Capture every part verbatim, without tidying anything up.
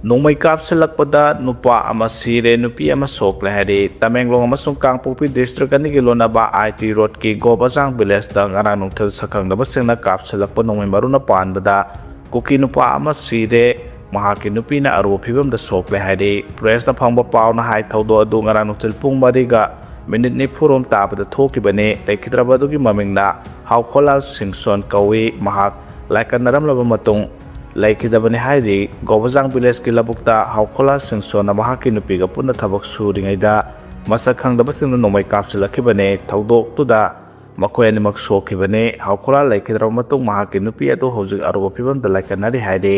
ꯅꯣꯡꯃꯩ ꯀꯥꯞꯁꯤꯜꯂꯛꯄꯗ ꯅꯨꯄꯥ ꯑꯃ ꯁꯤꯔꯦ, ꯅꯨꯄꯤ ꯑꯃ ꯁꯣꯛꯂꯦ ꯍꯥꯏꯔꯤ꯫ ꯇꯃꯦꯡꯂꯣꯡ ꯑꯃꯁꯨꯡ ꯀꯥꯡꯄꯣꯛꯄꯤ ꯗꯤꯁꯇ꯭ꯔꯤꯛ ꯑꯅꯤꯒꯤ ꯂꯣꯟꯅꯕ ꯑꯥꯏ ꯇꯤ ꯔꯣꯗꯀꯤ ꯒꯣꯕꯖꯥꯡ ꯚꯤꯂꯦꯖꯇ ꯉꯔꯥꯡ ꯅꯨꯡꯊꯤꯜ ꯁꯛꯈꯪꯗꯕꯁꯤꯡꯅ ꯀꯥꯞꯁꯤꯜꯂꯛꯄ ꯅꯣꯡꯃꯩ ꯃꯔꯨꯅ ꯄꯥꯟꯕꯗ ꯀꯨꯀꯤ ꯅꯨꯄꯥ ꯑꯃ ꯁꯤꯔꯦ, ꯃꯍꯥꯛꯀꯤ ꯅꯨꯄꯤꯅ ꯑꯔꯨꯕ ꯐꯤꯕꯝꯗ ꯁꯣꯛꯂꯦ ꯍꯥꯏꯔꯤ꯫ ꯄ꯭ꯔꯦꯁꯅ ꯐꯪꯕ ꯄꯥꯎꯅ ꯍꯥꯏ, ꯊꯧꯗꯣꯛ ꯑꯗꯨ ꯉꯔꯥꯡ ꯅꯨꯡꯊꯤꯜ ꯄꯨꯡ ꯃꯔꯤꯒ ꯃꯤꯅꯤꯠ ꯅꯤꯐꯨꯔꯣꯝ ꯇꯥꯕꯗ ꯊꯣꯛꯈꯤꯕꯅꯤ꯫ ꯂꯩꯈꯤꯗ꯭ꯔꯕ ꯑꯗꯨꯒꯤ ꯃꯃꯤꯡꯅ ꯍꯥꯎꯈꯣꯂꯥꯜ ꯁꯤꯡꯁꯣꯟ ꯀꯧꯏ꯫ ꯃꯍꯥꯛ ꯂꯥꯏꯀꯠꯅꯔꯝꯂꯕ ꯃꯇꯨꯡ ꯂꯩꯈꯤꯗꯕꯅꯤ ꯍꯥꯏꯔꯤ꯫ ꯒꯣꯕꯖꯥꯡ ꯚꯤꯂꯦꯖꯀꯤ ꯂꯧꯕꯨꯛꯇ ꯍꯥꯎꯈꯣꯂꯥꯜ ꯁꯤꯡꯁꯣꯟꯅ ꯃꯍꯥꯛꯀꯤ ꯅꯨꯄꯤꯒ ꯄꯨꯟꯅ ꯊꯕꯛ ꯁꯨꯔꯤꯉꯩꯗ ꯃꯁꯛ ꯈꯪꯗꯕꯁꯤꯡꯅ ꯅꯣꯡꯃꯩ ꯀꯥꯞꯁꯤꯜꯂꯛꯈꯤꯕꯅꯤ꯫ ꯊꯧꯗꯣꯛꯇꯨꯗ ꯃꯈꯣꯏ ꯑꯅꯤꯃꯛ ꯁꯣꯛꯈꯤꯕꯅꯤ꯫ ꯍꯥꯎꯈꯣꯂꯥꯜ ꯂꯩꯈꯤꯗ꯭ꯔꯕ ꯃꯇꯨꯡ ꯃꯍꯥꯛꯀꯤ ꯅꯨꯄꯤ ꯑꯗꯨ ꯍꯧꯖꯤꯛ ꯑꯔꯨꯕ ꯐꯤꯕꯝꯗ ꯂꯥꯏꯀꯠꯅꯔꯤ ꯍꯥꯏꯔꯤ꯫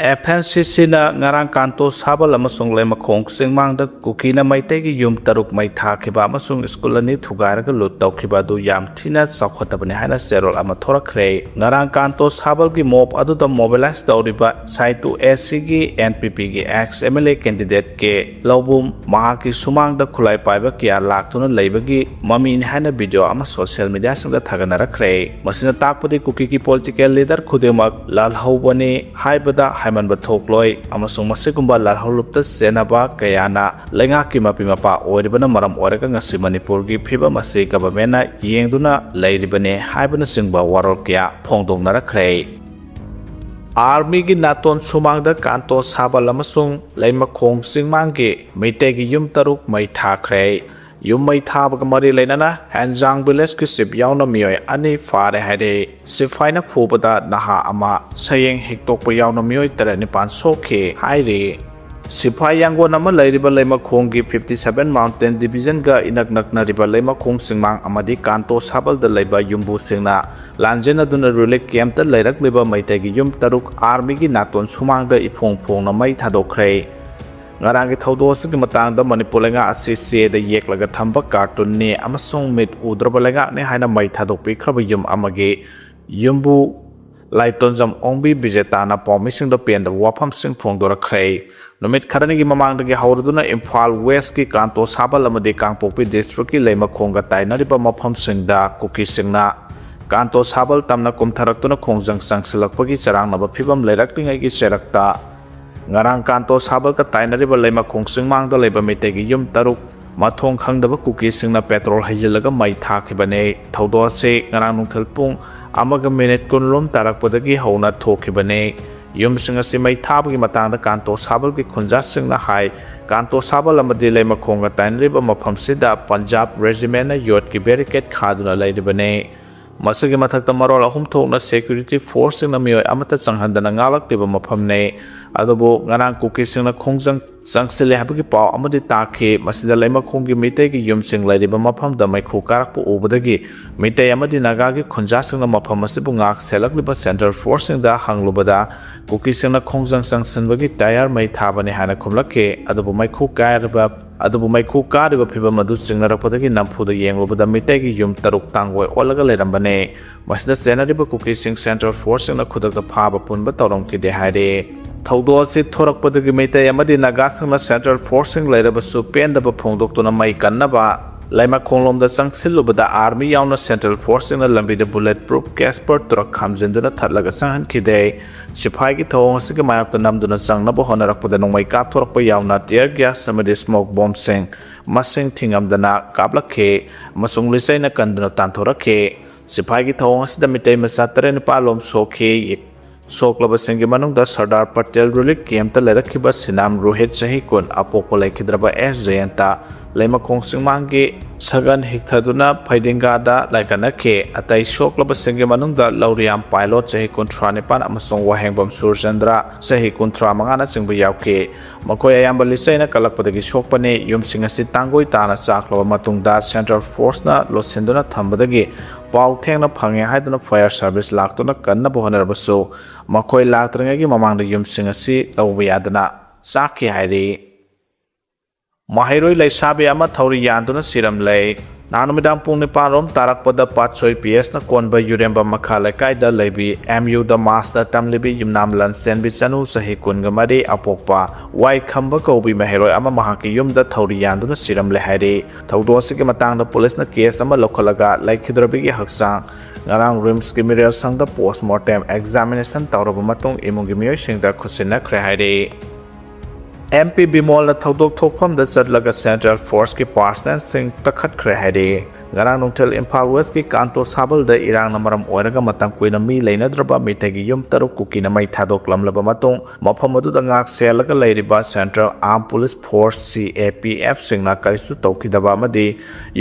ꯑꯦꯐ ꯑꯦꯟ ꯁꯤ ꯁꯤꯅ ꯉꯔꯥꯡ ꯀꯥꯟꯇꯣ ꯁꯥꯕꯜ ꯑꯃꯁꯨꯡ ꯂꯩꯃꯈꯣꯡ ꯆꯤꯡꯃꯥꯡꯗ ꯀꯨꯀꯤꯅ ꯃꯩꯇꯩꯒꯤ ꯌꯨꯝ ꯇꯔꯨꯛ ꯃꯩ ꯊꯥꯈꯤꯕ ꯑꯃꯁꯨꯡ ꯁ꯭ꯀꯨꯜ ꯑꯅꯤ ꯊꯨꯒꯥꯏꯔꯒ ꯂꯨꯠ ꯇꯧꯈꯤꯕ ꯑꯗꯨ ꯌꯥꯝ ꯊꯤꯅ ꯆꯥꯎꯈꯠꯇꯕꯅꯤ ꯍꯥꯏꯅ ꯆꯦꯔꯣꯜ ꯑꯃ ꯊꯣꯔꯛꯈ꯭ꯔꯦ꯫ ꯉꯔꯥꯡ ꯀꯥꯟꯇꯣ ꯁꯥꯕꯜꯒꯤ ꯃꯣꯞ ꯑꯗꯨꯗ ꯃꯣꯕꯤꯂꯥꯏꯁ ꯇꯧꯔꯤꯕ ꯁꯥꯏꯇꯨ ꯑꯦ ꯁꯤꯒꯤ ꯑꯦꯟ ꯄꯤ ꯄꯤꯒꯤ X M L A candidate K ꯂꯧꯕꯨꯝ ꯃꯍꯥꯛꯀꯤ ꯁꯨꯃꯥꯡꯗ ꯈꯨꯠꯂꯥꯏ ꯄꯥꯏꯕ ꯀꯌꯥ ꯂꯥꯛꯇꯨꯅ ꯂꯩꯕꯒꯤ ꯃꯃꯤꯅꯤ ꯍꯥꯏꯅ ꯚꯤꯗꯤꯑꯣ ꯑꯃ ꯁꯣꯁꯤꯌꯦꯜ ꯃꯤꯗꯤꯌꯥꯁꯤꯡꯗ ꯊꯥꯒꯠꯅꯔꯛꯈ꯭ꯔꯦ꯫ ꯃꯁꯤꯅ ꯇꯥꯛꯄꯗꯤ ꯀꯨꯀꯤꯒꯤ ꯄꯣꯂꯤꯇꯤꯀꯦꯜ ꯂꯤꯗꯔ ꯈꯨꯗꯤꯡꯃꯛ ꯂꯥꯜꯍꯧꯕꯅꯤ ꯍꯥꯏꯕꯗ ꯍꯥꯏꯃꯟꯕ ꯊꯣꯛꯂꯣꯏ ꯑꯃꯁꯨꯡ ꯃꯁꯤꯒꯨꯝꯕ ꯂꯥꯜꯍꯧꯂꯨꯞꯇ ꯆꯦꯟꯅꯕ ꯀꯌꯥꯅ ꯂꯩꯉꯥꯛꯀꯤ ꯃꯄꯤ ꯃꯄꯥ ꯑꯣꯏꯔꯤꯕꯅ ꯃꯔꯝ ꯑꯣꯏꯔꯒ ꯉꯁꯤ ꯃꯅꯤꯄꯨꯔꯒꯤ ꯐꯤꯕꯝ ꯑꯁꯤ ꯒꯚꯔꯟꯃꯦꯟꯠꯅ ꯌꯦꯡꯗꯨꯅ ꯂꯩꯔꯤꯕꯅꯤ ꯍꯥꯏꯕꯅꯆꯤꯡꯕ ꯋꯥꯔꯣꯜ ꯀꯌꯥ ꯐꯣꯡꯗꯣꯛꯅꯔꯛꯈ꯭ꯔꯦ꯫ ꯑꯥꯔꯃꯤꯒꯤ ꯅꯥꯇꯣꯟ ꯁꯨꯃꯥꯡꯗ ꯀꯥꯟꯇꯣ ꯁꯥꯕꯜ ꯑꯃꯁꯨꯡ ꯂꯩꯃꯈꯣꯡ ꯆꯤꯡꯃꯥꯡꯒꯤ ꯃꯩꯇꯩꯒꯤ ꯌꯨꯝ ꯇꯔꯨꯛ ꯃꯩ ꯊꯥꯈ꯭ꯔꯦ꯫ ꯌꯨꯝ ꯃꯩ ꯊꯥꯕꯒ ꯃꯔꯤ ꯂꯩꯅꯅ ꯍꯦꯟꯖꯥꯡ ꯚꯤꯂꯦꯖꯀꯤ ꯆꯤꯞ ꯌꯥꯎꯅ ꯃꯤꯑꯣꯏ ꯑꯅꯤ ꯐꯥꯔꯦ ꯍꯥꯏꯔꯦ꯫ ꯁꯤꯐꯥꯏꯅ ꯐꯨꯕꯗ ꯅꯍꯥ ꯑꯃ, ꯁꯌꯦꯡ ꯍꯤꯛꯇꯣꯛꯄ ꯌꯥꯎꯅ ꯃꯤꯑꯣꯏ ꯇꯔꯦꯠ ꯅꯤꯄꯥꯟ ꯁꯣꯛꯈꯤ ꯍꯥꯏꯔꯤ꯫ ꯁꯤꯐꯥꯏ ꯌꯥꯡꯒꯣꯟ ꯑꯃ ꯂꯩꯔꯤꯕ ꯂꯩꯃꯈꯣꯡꯒꯤ ꯐꯤꯐꯇꯤ ꯁꯚꯦꯟ ꯃꯥꯎꯟꯇꯦꯟ ꯗꯤꯚꯤꯖꯟꯒ ꯏꯅꯛ ꯅꯛꯅꯔꯤꯕ ꯂꯩꯃꯈꯣꯡ ꯆꯤꯡꯃꯥꯡ ꯑꯃꯗꯤ ꯀꯥꯟꯇꯣ ꯁꯥꯕꯜꯗ ꯂꯩꯕ ꯌꯨꯝꯕꯨꯁꯤꯡꯅ ꯂꯥꯟꯖꯦꯟꯅꯗꯨꯅ ꯔꯤꯂꯤꯐ ꯀꯦꯝꯞꯇ ꯂꯩꯔꯛꯂꯤꯕ ꯃꯩꯇꯩꯒꯤ ꯌꯨꯝ ꯇꯔꯨꯛ ꯑꯥꯔꯃꯤꯒꯤ ꯅꯥꯇꯣꯟ ꯁꯨꯃꯥꯡꯗ ꯏꯐꯣꯡ ꯐꯣꯡꯅ ꯃꯩ ꯊꯥꯗꯣꯛꯈ꯭ꯔꯦ꯫ ꯉꯔꯥꯡꯒꯤ ꯊꯧꯗꯣꯛ ꯑꯁꯤꯒꯤ ꯃꯇꯥꯡꯗ ꯃꯅꯤꯄꯨꯔ ꯂꯩꯉꯥꯛ ꯑꯁꯤ ꯆꯦꯗ ꯌꯦꯛꯂꯒ ꯊꯝꯕ ꯀꯥꯔꯇꯨꯟꯅꯤ ꯑꯃꯁꯨꯡ ꯃꯤꯠ ꯎꯗ꯭ꯔꯕ ꯂꯩꯉꯥꯛꯅꯤ ꯍꯥꯏꯅ ꯃꯩ ꯊꯥꯗꯣꯛꯄꯤꯈ꯭ꯔꯕ ꯌꯨꯝ ꯑꯃꯒꯤ ꯌꯨꯝꯕꯨ ꯂꯥꯏꯇꯣꯟꯖꯝ ꯑꯣꯡꯕꯤ ꯕꯤꯖꯦꯇꯥꯅ ꯄꯥꯎꯃꯤꯁꯤꯡꯗ ꯄꯦꯟꯗꯕ ꯋꯥꯐꯝꯁꯤꯡ ꯐꯣꯡꯗꯣꯔꯛꯈ꯭ꯔꯦ꯫ ꯅꯨꯃꯤꯠ ꯈꯔꯅꯤꯒꯤ ꯃꯃꯥꯡꯗꯒꯤ ꯍꯧꯔꯗꯨꯅ ꯏꯝꯐꯥꯜ ꯋꯦꯁꯀꯤ ꯀꯥꯟꯇꯣ ꯁꯥꯕꯜ ꯑꯃꯗꯤ ꯀꯥꯡꯄꯣꯛꯄꯤ ꯗꯤꯁꯇ꯭ꯔꯤꯛꯀꯤ ꯂꯩꯃꯈꯣꯡꯒ ꯇꯥꯏꯅꯔꯤꯕ ꯃꯐꯝꯁꯤꯡꯗ ꯀꯨꯀꯤꯁꯤꯡꯅ ꯀꯥꯟꯇꯣ ꯁꯥꯕꯜ ꯇꯝꯅ ꯀꯨꯝꯊꯔꯛꯇꯨꯅ ꯈꯣꯡꯖꯪ ꯆꯪꯁꯤꯜꯂꯛꯄꯒꯤ ꯆꯔꯥꯡꯅꯕ ꯐꯤꯕꯝ ꯂꯩꯔꯛꯂꯤꯉꯩꯒꯤ ꯆꯩꯔꯛꯇ, ꯉꯔꯥꯡ ꯀꯥꯟꯇꯣ ꯁꯥꯕꯜꯒ ꯇꯥꯏꯅꯔꯤꯕ ꯂꯩꯃꯈꯣꯡ ꯆꯤꯡꯃꯥꯡꯗ ꯂꯩꯕ ꯃꯤꯇꯩꯒꯤ ꯌꯨꯝ ꯇꯔꯨꯛ ꯃꯊꯣꯡ ꯈꯪꯗꯕ ꯀꯨꯀꯤꯁꯤꯡꯅ ꯄꯦꯇ꯭ꯔꯣꯜ ꯍꯩꯖꯤꯜꯂꯒ ꯃꯩ ꯊꯥꯈꯤꯕꯅꯤ꯫ ꯊꯧꯗꯣꯛ ꯑꯁꯤ ꯉꯔꯥꯡ ꯅꯨꯡꯊꯤꯜ ꯄꯨꯡ ꯑꯃꯒ ꯃꯤꯅꯤꯠ ꯀꯨꯟꯔꯣꯝ ꯇꯥꯔꯛꯄꯗꯒꯤ ꯍꯧꯅ ꯊꯣꯛꯈꯤꯕꯅꯤ꯫ ꯌꯨꯝꯁꯤꯡ ꯑꯁꯤ ꯃꯩ ꯊꯥꯕꯒꯤ ꯃꯇꯥꯡꯗ ꯀꯥꯟꯇꯣ ꯁꯥꯕꯜꯒꯤ ꯈꯨꯟꯖꯥꯁꯤꯡꯅ ꯍꯥꯏ, ꯀꯥꯟꯇꯣ ꯁꯥꯕꯜ ꯑꯃꯗꯤ ꯂꯩꯃꯈꯣꯡꯒ ꯇꯥꯏꯅꯔꯤꯕ ꯃꯐꯝꯁꯤꯗ ꯄꯟꯖꯥꯕ ꯔꯦꯖꯤꯃꯦꯟꯅ ꯌꯣꯠꯀꯤ ꯕꯦꯔꯤꯀꯦꯠ ꯈꯥꯗꯨꯅ ꯂꯩꯔꯤꯕꯅꯤ꯫ ꯃꯁꯤꯒꯤ ꯃꯊꯛꯇ ꯃꯔꯣꯜ ꯑꯍꯨꯝ ꯊꯣꯛꯅ ꯁꯦꯀ꯭ꯌꯨꯔꯤꯇꯤ ꯐꯣꯔꯁꯁꯤꯡꯅ ꯃꯤꯑꯣꯏ ꯑꯃꯠꯇ ꯆꯪꯍꯟꯗꯅ ꯉꯥꯛꯂꯛꯂꯤꯕ ꯃꯐꯝꯅꯤ꯫ ꯑꯗꯨꯕꯨ ꯉꯔꯥꯡ ꯀꯨꯀꯤꯁꯤꯡꯅ ꯈꯣꯡꯖꯪ ꯆꯪꯁꯤꯜꯂꯦ ꯍꯥꯏꯕꯒꯤ ꯄꯥꯎ ꯑꯃꯗꯤ ꯇꯥꯈꯤ꯫ ꯃꯁꯤꯗ ꯂꯩꯃꯈꯣꯡꯒꯤ ꯃꯤꯇꯩꯒꯤ ꯌꯨꯝꯁꯤꯡ ꯂꯩꯔꯤꯕ ꯃꯐꯝꯗ ꯃꯩꯈꯨ ꯀꯥꯔꯛꯄ ꯎꯕꯗꯒꯤ ꯃꯤꯇꯩ ꯑꯃꯗꯤ ꯅꯥꯒꯥꯒꯤ ꯈꯨꯟꯖꯥꯁꯤꯡꯅ ꯃꯐꯝ ꯑꯁꯤꯕꯨ ꯉꯥꯛ ꯁꯦꯜꯂꯛꯂꯤꯕ ꯁꯦꯟꯇ꯭ꯔꯦꯜ ꯐꯣꯔꯁꯁꯤꯡꯗ ꯍꯪꯂꯨꯕꯗ, ꯀꯨꯀꯤꯁꯤꯡꯅ ꯈꯣꯡꯖꯪ ꯆꯪꯁꯤꯟꯕꯒꯤ ꯇꯌꯥꯔ ꯃꯩ ꯊꯥꯕꯅꯤ ꯍꯥꯏꯅ ꯈꯨꯝꯂꯛꯈꯤ꯫ ꯑꯗꯨꯕꯨ ꯃꯩꯈꯨ ꯀꯥꯔꯤꯕ ꯑꯗꯨꯕꯨ ꯃꯩꯈꯨ ꯀꯥꯔꯤꯕ ꯐꯤꯕꯝ ꯑꯗꯨ ꯆꯤꯡꯅꯔꯛꯄꯗꯒꯤ ꯅꯝꯐꯨꯗ ꯌꯦꯡꯂꯨꯕꯗ ꯃꯤꯇꯩꯒꯤ ꯌꯨꯝ ꯇꯔꯨꯛ ꯇꯥꯡꯒꯣꯏ ꯑꯣꯜꯂꯒ ꯂꯩꯔꯝꯕꯅꯤ꯫ ꯃꯁꯤꯗ ꯆꯦꯟꯅꯔꯤꯕ ꯀꯨꯀꯤꯁꯤꯡ ꯁꯦꯟꯇ꯭ꯔꯦꯜ ꯐꯣꯔꯁꯁꯤꯡꯅ ꯈꯨꯗꯛꯇ ꯐꯥꯕ ꯄꯨꯟꯕ ꯇꯧꯔꯝꯈꯤꯗꯦ ꯍꯥꯏꯔꯤ꯫ ꯊꯧꯗꯣꯛ ꯑꯁꯤ ꯊꯣꯔꯛꯄꯗꯒꯤ ꯃꯩꯇꯩ ꯑꯃꯗꯤ ꯅꯥꯒꯥꯁꯤꯡꯅ ꯁꯦꯟꯇ꯭ꯔꯦꯜ ꯐꯣꯔꯁꯁꯤꯡ ꯂꯩꯔꯕꯁꯨ ꯄꯦꯟꯗꯕ ꯐꯣꯡꯗꯣꯛꯇꯨꯅ ꯃꯩ ꯀꯟꯅꯕ ꯂꯩꯃꯈꯣꯡꯂꯣꯝꯗ ꯆꯪꯁꯤꯜꯂꯨꯕꯗ ꯑꯥꯔꯃꯤ ꯌꯥꯎꯅ ꯁꯦꯟꯇ꯭ꯔꯦꯜ ꯐꯣꯔꯁꯁꯤꯡꯅ ꯂꯝꯕꯤꯗ ꯕꯨꯂꯦꯠ ꯄ꯭ꯔꯨꯐ ꯀꯦꯁꯄꯔ ꯇꯨꯔꯛ ꯈꯥꯝꯖꯤꯟꯗꯨꯅ ꯊꯠꯂꯒ ꯆꯪꯍꯟꯈꯤꯗꯦ꯫ ꯁꯤꯐꯥꯏꯒꯤ ꯊꯧꯑꯣꯡ ꯑꯁꯤꯒꯤ ꯃꯥꯌꯣꯛꯇ ꯅꯝꯗꯨꯅ ꯆꯪꯅꯕ ꯍꯣꯠꯅꯔꯛꯄꯗ ꯅꯣꯡꯃꯩ ꯀꯥꯞꯊꯣꯔꯛꯄ ꯌꯥꯎꯅ ꯇꯤꯌꯔ ꯒ꯭ꯌꯥꯁ ꯑꯃꯗꯤ ꯁ꯭ꯃꯣꯛ ꯕꯣꯝꯁꯤꯡ ꯃꯁꯤꯡ ꯊꯤꯉꯝꯗꯅ ꯀꯥꯞꯂꯛꯈꯤ ꯑꯃꯁꯨꯡ ꯂꯤꯆꯩꯅ ꯀꯟꯗꯨꯅ ꯇꯥꯟꯊꯣꯔꯛꯈꯤ꯫ ꯁꯤꯐꯥꯏꯒꯤ ꯊꯧꯑꯣꯡ ꯑꯁꯤꯗ ꯃꯤꯇꯩ ꯃꯆꯥ ꯇꯔꯦꯠ ꯅꯤꯄꯥꯜ ꯂꯣꯝ ꯁꯣꯛꯈꯤ꯫ ꯁꯣꯛꯂꯕꯁꯤꯡꯒꯤ ꯃꯅꯨꯡꯗ ꯁꯔꯗꯥꯔ ꯄꯇꯦꯜ ꯔꯤꯂꯤꯐ ꯀꯦꯝꯞꯇ ꯂꯩꯔꯛꯈꯤꯕ ꯁꯤꯅꯥꯝ ꯔꯣꯍꯤꯠ ꯆꯍꯤ ꯀꯨꯟ, ꯑꯄꯣꯛꯄ ꯂꯩꯈꯤꯗ꯭ꯔꯕ ꯑꯦꯁ ꯖꯌꯟꯇ, ꯂꯩꯃꯈꯣꯡ ꯆꯤꯡꯃꯥꯡꯒꯤ ꯁꯒꯟ ꯍꯤꯛꯊꯗꯨꯅ ꯐꯩꯗꯤꯡꯒꯥꯗ ꯂꯥꯏꯀꯠꯅꯈꯤ꯫ ꯑꯇꯩ ꯁꯣꯛꯂꯕꯁꯤꯡꯒꯤ ꯃꯅꯨꯡꯗ ꯂꯧꯔꯤꯌꯥꯝ ꯄꯥꯏꯂꯣꯠ ꯆꯍꯤ ꯀꯨꯟꯊ꯭ꯔꯥ ꯅꯤꯄꯥꯟ ꯑꯃꯁꯨꯡ ꯋꯥꯍꯦꯡꯕꯝ ꯁꯨꯔꯆꯟꯗ꯭ꯔ ꯆꯍꯤ ꯀꯨꯟꯊ꯭ꯔꯥ ꯃꯉꯥꯅꯆꯤꯡꯕ ꯌꯥꯎꯈꯤ꯫ ꯃꯈꯣꯏ ꯑꯌꯥꯝꯕ ꯂꯤꯆꯩꯅ ꯀꯜꯂꯛꯄꯗꯒꯤ ꯁꯣꯛꯄꯅꯤ꯫ ꯌꯨꯝꯁꯤꯡ ꯑꯁꯤ ꯇꯥꯡꯒꯣꯏ ꯇꯥꯅ ꯆꯥꯛꯂꯕ ꯃꯇꯨꯡꯗ ꯁꯦꯟꯇ꯭ꯔꯦꯜ ꯐꯣꯔꯁꯅ ꯂꯣꯠꯁꯤꯟꯗꯨꯅ ꯊꯝꯕꯗꯒꯤ ꯄꯥꯎ ꯊꯦꯡꯅ ꯐꯪꯉꯦ ꯍꯥꯏꯗꯨꯅ ꯐꯥꯌꯔ ꯁꯥꯔꯚꯤꯁ ꯂꯥꯛꯇꯨꯅ ꯀꯟꯅꯕ ꯍꯣꯠꯅꯔꯕꯁꯨ ꯃꯈꯣꯏ ꯂꯥꯛꯇ꯭ꯔꯤꯉꯩꯒꯤ ꯃꯃꯥꯡꯗ ꯌꯨꯝꯁꯤꯡ ꯑꯁꯤ ꯂꯧꯕ ꯌꯥꯗꯅ ꯆꯥꯛꯈꯤ ꯍꯥꯏꯔꯤ꯫ ꯃꯍꯩꯔꯣꯏ ꯂꯩꯁꯥꯕꯤ ꯑꯃ ꯊꯧꯔꯤ ꯌꯥꯟꯗꯨꯅ ꯁꯤꯔꯝꯂꯦ꯫ ꯅꯍꯥꯟ ꯅꯨꯃꯤꯗꯥꯡ ꯄꯨꯡ ꯅꯤꯄꯥꯟ ꯔꯣꯝ ꯇꯥꯔꯛꯄꯗ ꯄꯥꯠꯁꯣꯏ ꯄꯤ ꯑꯦꯁꯅ ꯀꯣꯟꯕ ꯌꯨꯔꯦꯝꯕꯝ ꯃꯈꯥ ꯂꯩꯀꯥꯏꯗ ꯂꯩꯕꯤ ꯑꯦꯝ ꯌꯨꯗ ꯃꯥꯁꯇꯔ ꯇꯝꯂꯤꯕꯤ ꯌꯨꯝꯅꯥꯝ ꯂꯟꯆꯦꯟꯕꯤ ꯆꯅꯨ ꯆꯍꯤ ꯀꯨꯟꯒ ꯃꯔꯤ ꯑꯄꯣꯛꯄ ꯋꯥꯏꯈꯝꯕ ꯀꯧꯕꯤ ꯃꯍꯩꯔꯣꯏ ꯑꯃ ꯃꯍꯥꯛꯀꯤ ꯌꯨꯝꯗ ꯊꯧꯔꯤ ꯌꯥꯟꯗꯨꯅ ꯁꯤꯔꯝꯂꯦ ꯍꯥꯏꯔꯤ꯫ ꯊꯧꯗꯣꯛ ꯑꯁꯤꯒꯤ ꯃꯇꯥꯡꯗ ꯄꯨꯂꯤꯁꯅ ꯀꯦꯁ ꯑꯃ ꯂꯧꯈꯠꯂꯒ ꯂꯩꯈꯤꯗ꯭ꯔꯕꯤꯒꯤ ꯍꯛꯆꯥꯡ ꯉꯔꯥꯡ ꯔꯤꯝꯁꯀꯤ ꯃꯤꯔꯦꯜ ꯁꯪꯗ ꯄꯣꯁꯃꯣꯔꯇꯦꯝ ꯑꯦꯛꯖꯥꯃꯤꯅꯦꯁꯟ ꯇꯧꯔꯕ ꯃꯇꯨꯡ ꯏꯃꯨꯡꯒꯤ ꯃꯤꯑꯣꯏꯁꯤꯡꯗ ꯈꯨꯠꯁꯤꯟꯅꯈ꯭ꯔꯦ ꯍꯥꯏꯔꯤ꯫ ꯑꯦꯝ ꯄꯤ ꯕꯤꯃꯣꯜꯅ ꯊꯧꯗꯣꯛ ꯊꯣꯛꯐꯝꯗ ꯆꯠꯂꯒ ꯁꯦꯟꯇ꯭ꯔꯦꯜ ꯐꯣꯔꯁꯀꯤ ꯄꯥꯔꯁꯅꯦꯜꯁꯤꯡ ꯀꯛꯈꯠꯈ꯭ꯔꯦ ꯍꯥꯏꯔꯤ꯫ ꯉꯔꯥꯡ ꯅꯨꯡꯊꯤꯜ ꯏꯝꯐꯥꯜ ꯋꯦꯁꯀꯤ ꯀꯥꯟꯇꯣ ꯁꯥꯕꯜꯗ ꯏꯔꯥꯡꯅ ꯃꯔꯝ ꯑꯣꯏꯔꯒ ꯃꯇꯝ ꯀꯨꯏꯅ ꯃꯤ ꯂꯩꯅꯗ꯭ꯔꯕ ꯃꯤꯇꯩꯒꯤ ꯌꯨꯝ ꯇꯔꯨꯛ ꯀꯨꯀꯤꯅ ꯃꯩ ꯊꯥꯗꯣꯛꯂꯝꯂꯕ ꯃꯇꯨꯡ ꯃꯐꯝ ꯑꯗꯨꯗ ꯉꯥꯛ ꯁꯦꯜꯂꯒ ꯂꯩꯔꯤꯕ ꯁꯦꯟꯇ꯭ꯔꯦꯜ ꯑꯥꯔꯝ ꯄꯨꯂꯤꯁ ꯐꯣꯔꯁ, ꯁꯤ ꯑꯦ ꯄꯤ ꯑꯦꯐꯁꯤꯡꯅ ꯀꯔꯤꯁꯨ ꯇꯧꯈꯤꯗꯕ ꯑꯃꯗꯤ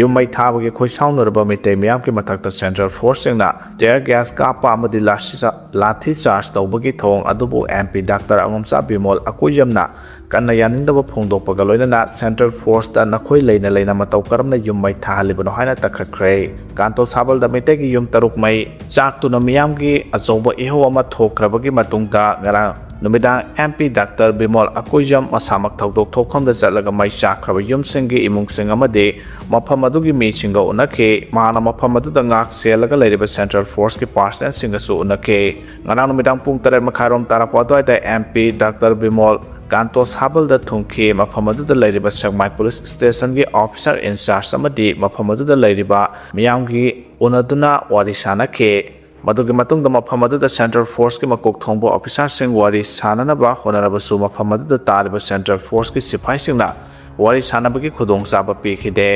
ꯌꯨꯝ ꯃꯩ ꯊꯥꯕꯒꯤ ꯈꯣꯏꯁꯥꯎꯅꯔꯕ ꯃꯤꯇꯩ ꯃꯤꯌꯥꯝꯒꯤ ꯃꯊꯛꯇ ꯁꯦꯟꯇ꯭ꯔꯦꯜ ꯐꯣꯔꯁꯁꯤꯡꯅ ꯇꯤꯌꯔ ꯒ꯭ꯌꯥꯁ ꯀꯥꯞꯄ ꯑꯃꯗꯤ ꯂꯥꯁꯤ-, ꯂꯥꯊꯤ ꯆꯥꯔꯖ ꯇꯧꯕꯒꯤ ꯊꯧꯑꯣꯡ ꯑꯗꯨꯕꯨ ꯑꯦꯝ ꯄꯤ ꯗꯥꯛꯇꯔ ꯑꯉꯣꯝꯆꯥ ꯕꯤꯃꯣꯜ ꯑꯀꯨꯏꯖꯝꯅ ꯀꯟꯅ ꯌꯥꯅꯤꯡꯗꯕ ꯐꯣꯡꯗꯣꯛꯄꯒ ꯂꯣꯏꯅꯅ ꯁꯦꯟꯇ꯭ꯔꯦꯜ ꯐꯣꯔꯁꯇ ꯅꯈꯣꯏ ꯂꯩꯅ ꯂꯩꯅ ꯃꯇꯧ ꯀꯔꯝꯅ ꯌꯨꯝ ꯃꯩ ꯊꯥꯍꯜꯂꯤꯕꯅꯣ ꯍꯥꯏꯅ ꯇꯛꯈꯠꯈ꯭ꯔꯦ꯫ ꯀꯥꯟꯇꯣ ꯁꯥꯕꯜꯗ ꯃꯩꯇꯩꯒꯤ ꯌꯨꯝ ꯇꯔꯨꯛ ꯃꯩ ꯆꯥꯛꯇꯨꯅ ꯃꯤꯌꯥꯝꯒꯤ ꯑꯆꯧꯕ ꯏꯍꯧ ꯑꯃ ꯊꯣꯛꯈ꯭ꯔꯕꯒꯤ ꯃꯇꯨꯡꯗ ꯉꯔꯥꯡ ꯅꯨꯃꯤꯗꯥꯡ ꯑꯦꯝ ꯄꯤ ꯗꯥꯛꯇꯔ ꯕꯤꯃꯣꯜ ꯑꯀꯨꯏꯖꯝ ꯃꯁꯥꯃꯛ ꯊꯧꯗꯣꯛ ꯊꯣꯛꯐꯝꯗ ꯆꯠꯂꯒ ꯃꯩ ꯆꯥꯛꯈ꯭ꯔꯕ ꯌꯨꯝꯁꯤꯡꯒꯤ ꯏꯃꯨꯡꯁꯤꯡ ꯑꯃꯗꯤ ꯃꯐꯝ ꯑꯗꯨꯒꯤ ꯃꯤꯁꯤꯡꯒ ꯎꯅꯈꯤ꯫ ꯃꯍꯥꯛꯅ ꯃꯐꯝ ꯑꯗꯨꯗ ꯉꯥꯛ ꯁꯦꯜꯂꯒ ꯂꯩꯔꯤꯕ ꯁꯦꯟꯇ꯭ꯔꯦꯜ ꯐꯣꯔꯁꯀꯤ ꯄꯥꯔꯁꯅꯦꯜꯁꯤꯡꯒꯁꯨ ꯎꯅꯈꯤ꯫ ꯉꯔꯥꯡ ꯅꯨꯃꯤꯗꯥꯡ ꯄꯨꯡ ꯇꯔꯦꯠ ꯃꯈꯥꯏꯔꯣꯝ ꯇꯥꯔꯛꯄ ꯑꯗꯨꯋꯥꯏꯗ ꯑꯦꯝ ꯄꯤ ꯗꯥꯛꯇꯔ ꯕꯤꯃꯣꯜ ꯀꯥꯟꯇꯣ ꯁꯥꯕꯜꯗ ꯊꯨꯡꯈꯤ꯫ ꯃꯐꯝ ꯑꯗꯨꯗ ꯂꯩꯔꯤꯕ ꯁꯦꯛꯃꯥꯏ ꯄꯨꯂꯤꯁ ꯁ꯭ꯇꯦꯁꯟꯒꯤ ꯑꯣꯐꯤꯁꯥꯔ ꯏꯟꯆꯥꯔꯖ ꯑꯃꯗꯤ ꯃꯐꯝ ꯑꯗꯨꯗ ꯂꯩꯔꯤꯕ ꯃꯤꯌꯥꯝꯒꯤ ꯎꯅꯗꯨꯅ ꯋꯥꯔꯤ ꯁꯥꯅꯈꯤ꯫ ꯃꯗꯨꯒꯤ ꯃꯇꯨꯡꯗ ꯃꯐꯝ ꯑꯗꯨꯗ ꯁꯦꯟꯇ꯭ꯔꯦꯜ ꯐꯣꯔꯁꯀꯤ ꯃꯀꯣꯛ ꯊꯣꯡꯕ ꯑꯣꯐꯤꯁꯥꯔꯁꯤꯡ ꯋꯥꯔꯤ ꯁꯥꯅꯅꯕ ꯍꯣꯠꯅꯔꯕꯁꯨ ꯃꯐꯝ ꯑꯗꯨꯗ ꯇꯥꯔꯤꯕ ꯁꯦꯟꯇ꯭ꯔꯦꯜ ꯐꯣꯔꯁꯀꯤ ꯁꯤꯐꯥꯏꯁꯤꯡꯅ ꯋꯥꯔꯤ ꯁꯥꯅꯕꯒꯤ ꯈꯨꯗꯣꯡꯆꯥꯕ ꯄꯤꯈꯤꯗꯦ꯫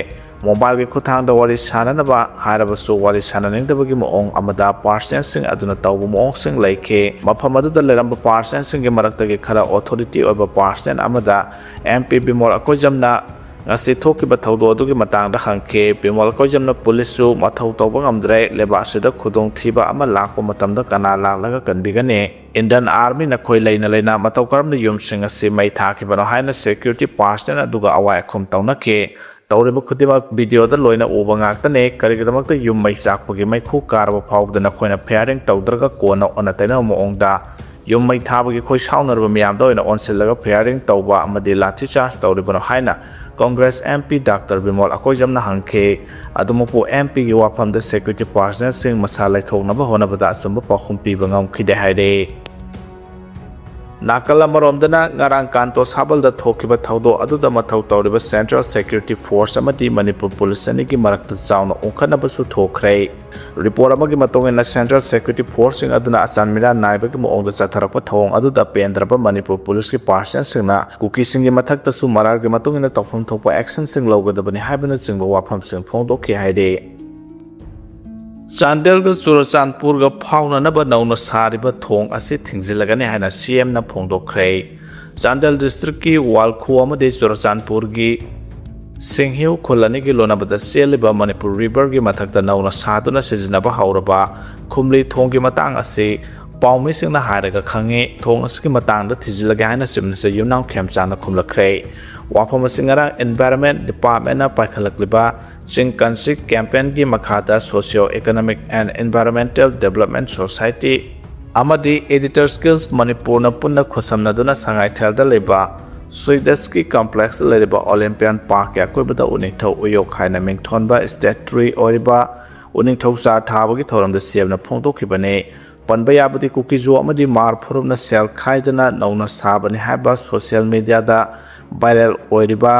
ꯃꯣꯕꯥꯏꯜꯒꯤ ꯈꯨꯠꯊꯥꯡꯗ ꯋꯥꯔꯤ ꯁꯥꯅꯅꯕ ꯍꯥꯏꯔꯕꯁꯨ ꯋꯥꯔꯤ ꯁꯥꯅꯅꯤꯡꯗꯕꯒꯤ ꯃꯑꯣꯡ ꯑꯃꯗ ꯄꯥꯔꯁꯅꯦꯜꯁꯤꯡ ꯑꯗꯨꯅ ꯇꯧꯕ ꯃꯑꯣꯡꯁꯤꯡ ꯂꯩꯈꯤ꯫ ꯃꯐꯝ ꯑꯗꯨꯗ ꯂꯩꯔꯝꯕ ꯄꯥꯔꯁꯅꯦꯜꯁꯤꯡꯒꯤ ꯃꯔꯛꯇꯒꯤ ꯈꯔ ꯑꯣꯊꯣꯔꯤꯇꯤ ꯑꯣꯏꯕ ꯄꯥꯔꯁꯅꯦꯜ ꯑꯃꯗ ꯑꯦꯝ ꯄꯤ ꯕꯤꯃꯣꯜ ꯑꯀꯣꯏꯖꯝꯅ ꯉꯁꯤ ꯊꯣꯛꯈꯤꯕ ꯊꯧꯗꯣꯛ ꯑꯗꯨꯒꯤ ꯃꯇꯥꯡꯗ ꯍꯪꯈꯤ꯫ ꯕꯤꯃꯣꯜ ꯑꯀꯣꯏꯖꯝꯅ ꯄꯨꯂꯤꯁꯁꯨ ꯃꯊꯧ ꯇꯧꯕ ꯉꯝꯗ꯭ꯔꯦ, ꯂꯩꯕꯥꯛ ꯑꯁꯤꯗ ꯈꯨꯗꯣꯡꯊꯤꯕ ꯑꯃ ꯂꯥꯛꯄ ꯃꯇꯝꯗ ꯀꯅꯥ ꯂꯥꯛꯂꯒ ꯀꯟꯕꯤꯒꯅꯤ? ꯏꯟꯗꯤꯌꯟ ꯑꯥꯔꯃꯤ ꯅꯈꯣꯏ ꯂꯩꯅ ꯂꯩꯅ ꯃꯇꯧ ꯀꯔꯝꯅ ꯌꯨꯝꯁꯤꯡ ꯑꯁꯤ ꯃꯩ ꯊꯥꯈꯤꯕꯅꯣ ꯍꯥꯏꯅ ꯁꯦꯀ꯭ꯌꯨꯔꯤꯇꯤ ꯄꯥꯔꯁꯅꯦꯜ ꯑꯗꯨꯒ ꯑꯋꯥꯏ ꯑꯈꯨꯝ ꯇꯧꯅꯈꯤ꯫ ꯇꯧꯔꯤꯕ ꯈꯨꯗꯤꯡꯃꯛ ꯚꯤꯗꯤꯑꯣꯗ ꯂꯣꯏꯅ ꯎꯕ ꯉꯥꯛꯇꯅꯦ꯫ ꯀꯔꯤꯒꯤꯗꯃꯛꯇ ꯌꯨꯝ ꯃꯩ ꯆꯥꯛꯄꯒꯤ ꯃꯩꯈꯨ ꯀꯥꯔꯕ ꯐꯥꯎꯕꯗ ꯅꯈꯣꯏꯅ ꯐꯌꯥꯔꯤꯡ ꯇꯧꯗ꯭ꯔꯒ ꯀꯣꯟꯅ ꯑꯣꯟꯅ ꯇꯩꯅꯕ ꯃꯑꯣꯡꯗ ꯌꯨꯝ ꯃꯩ ꯊꯥꯕꯒꯤ ꯈꯣꯏ ꯁꯥꯎꯅꯔꯕ ꯃꯤꯌꯥꯝꯗ ꯑꯣꯏꯅ ꯑꯣꯟꯁꯤꯜꯂꯒ firing ꯇꯧꯕ ꯑꯃꯗꯤ ꯂꯥꯊꯤ ꯆꯥꯔꯖ ꯇꯧꯔꯤꯕꯅꯣ ꯍꯥꯏꯅ ꯀꯣꯡꯒ꯭ꯔꯦꯁ MP ꯗꯥꯛꯇꯔ ꯕꯤꯃꯣꯜ ꯑꯀꯣꯏꯖꯝꯅ ꯍꯪꯈꯤ꯫ ꯑꯗꯨꯃꯛꯄꯨ MPꯒꯤ ꯋꯥꯐꯝꯗ security personnelꯁꯤꯡ ꯃꯁꯥ ꯂꯩꯊꯣꯛꯅꯕ ꯍꯣꯠꯅꯕꯗ ꯑꯆꯨꯝꯕ ꯄꯥꯎꯈꯨꯝ ꯄꯤꯕ ꯉꯝꯈꯤꯗꯦ ꯍꯥꯏꯔꯤ꯫ ꯅꯥꯀꯜ ꯑꯃꯔꯣꯝꯗꯅ ꯉꯔꯥꯡ ꯀꯥꯟꯇꯣ ꯁꯥꯕꯜꯗ ꯊꯣꯛꯈꯤꯕ ꯊꯧꯗꯣꯛ ꯑꯗꯨꯗ ꯃꯊꯧ ꯇꯧꯔꯤꯕ Central Security Force ꯑꯃꯗꯤ ꯃꯅꯤꯄꯨꯔ ꯄꯨꯂꯤꯁ ꯑꯅꯤꯒꯤ ꯃꯔꯛꯇ ꯆꯥꯎꯅ ꯎꯪꯈꯠꯅꯕꯁꯨ ꯊꯣꯛꯈ꯭ꯔꯦ꯫ ꯔꯤꯄꯣꯔꯠ ꯑꯃꯒꯤ ꯃꯇꯨꯡ ꯏꯟꯅ Central Security Forceꯁꯤꯡ ꯑꯗꯨꯅ ꯑꯆꯥꯟ ꯃꯤꯔꯥꯟ ꯅꯥꯏꯕꯒꯤ ꯃꯑꯣꯡꯗ ꯆꯠꯊꯔꯛꯄ ꯊꯧꯑꯣꯡ ꯑꯗꯨꯗ ꯄꯦꯟꯗ꯭ꯔꯕ ꯃꯅꯤꯄꯨꯔ ꯄꯨꯂꯤꯁꯀꯤ personnelꯁꯤꯡꯅ ꯀꯨꯀꯤꯁꯤꯡꯒꯤ ꯃꯊꯛꯇꯁꯨ ꯃꯔꯥꯜꯒꯤ ꯃꯇꯨꯡ ꯏꯟꯅ ꯇꯧꯐꯝ ꯊꯣꯛꯄ actionꯁꯤꯡ ꯂꯧꯒꯗꯕꯅꯤ ꯍꯥꯏꯕꯅꯆꯤꯡꯕ ꯋꯥꯐꯝꯁꯤꯡ ꯐꯣꯡꯗꯣꯛꯈꯤ ꯍꯥꯏꯔꯤ꯫ ꯆꯥꯟꯗꯦꯜꯒ ꯆꯨꯔꯆꯥꯟꯄꯨꯔꯒ ꯐꯥꯎꯅꯅꯕ ꯅꯧꯅ ꯁꯥꯔꯤꯕ ꯊꯣꯡ ꯑꯁꯤ ꯊꯤꯡꯖꯤꯜꯂꯒꯅꯤ ꯍꯥꯏꯅ CMꯅ ꯐꯣꯡꯗꯣꯛꯈ꯭ꯔꯦ꯫ ꯆꯥꯟꯗꯦꯜ districtꯀꯤ ꯋꯥꯜꯈꯨ ꯑꯃꯗꯤ ꯆꯨꯔꯆꯥꯟꯄꯨꯔꯒꯤ ꯁꯤꯡꯍꯤꯎ ꯈꯨꯜ ꯑꯅꯤꯒꯤ ꯂꯣꯟꯅꯕꯗ ꯆꯦꯜꯂꯤꯕ ꯃꯅꯤꯄꯨꯔ riverꯒꯤ ꯃꯊꯛꯇ ꯅꯧꯅ ꯁꯥꯗꯨꯅ ꯁꯤꯖꯤꯟꯅꯕ ꯍꯧꯔꯕ ꯈꯨꯝꯂꯤ ꯊꯣꯡꯒꯤ ꯃꯇꯥꯡ ꯑꯁꯤ ꯄꯥꯎꯃꯤꯁꯤꯡꯅ ꯍꯥꯏꯔꯒ ꯈꯪꯉꯤ꯫ ꯊꯣꯡ ꯑꯁꯤꯒꯤ ꯃꯇꯥꯡꯗ ꯊꯤꯖꯤꯜꯂꯒꯦ ꯍꯥꯏꯅ Chief Minister ꯌꯨꯝꯅꯥꯝ ꯈꯦꯝꯆꯥꯟꯅ ꯈꯨꯝꯂꯛꯈ꯭ꯔꯦ꯫ ꯋꯥꯐꯝ ꯑꯁꯤ ꯉꯔꯥꯡ Environment Departmentꯅ ꯄꯥꯏꯈꯠꯂꯛꯂꯤꯕ ꯆꯤꯡ ꯀꯟꯁꯤ campaignꯒꯤ ꯃꯈꯥꯗ Socio Economic and Environmental Development Society ꯑꯃꯗꯤ Editors Guild ꯃꯅꯤꯄꯨꯔꯅ ꯄꯨꯟꯅ ꯈꯨꯠꯁꯝꯅꯗꯨꯅ ꯁꯉꯥꯏꯊꯦꯜꯗ ꯂꯩꯕ ꯁꯨꯏꯗꯁꯀꯤ complexꯇ ꯂꯩꯔꯤꯕ Olympian Parkꯀꯤ ꯑꯀꯣꯏꯕꯗ ꯎꯅꯤꯡꯊꯧ ꯎꯌꯣꯛ ꯍꯥꯏꯅ ꯃꯤꯡꯊꯣꯟꯕ statue ꯑꯣꯏꯔꯤꯕ ꯎꯅꯤꯡꯊꯧ ꯆꯥ ꯊꯥꯕꯒꯤ ꯊꯧꯔꯝꯗ CMꯅ ꯐꯣꯡꯗꯣꯛꯈꯤꯕꯅꯤ꯫ ꯄꯟꯕ ꯌꯥꯕꯗꯤ ꯀꯨꯀꯤꯖꯣ ꯑꯃꯗꯤ ꯃꯥꯔ ꯐꯨꯔꯨꯞꯅ ꯁꯦꯜ ꯈꯥꯏꯗꯅ ꯅꯧꯅ ꯁꯥꯕꯅꯤ ꯍꯥꯏꯕ social mediaꯗ viral ꯑꯣꯏꯔꯤꯕ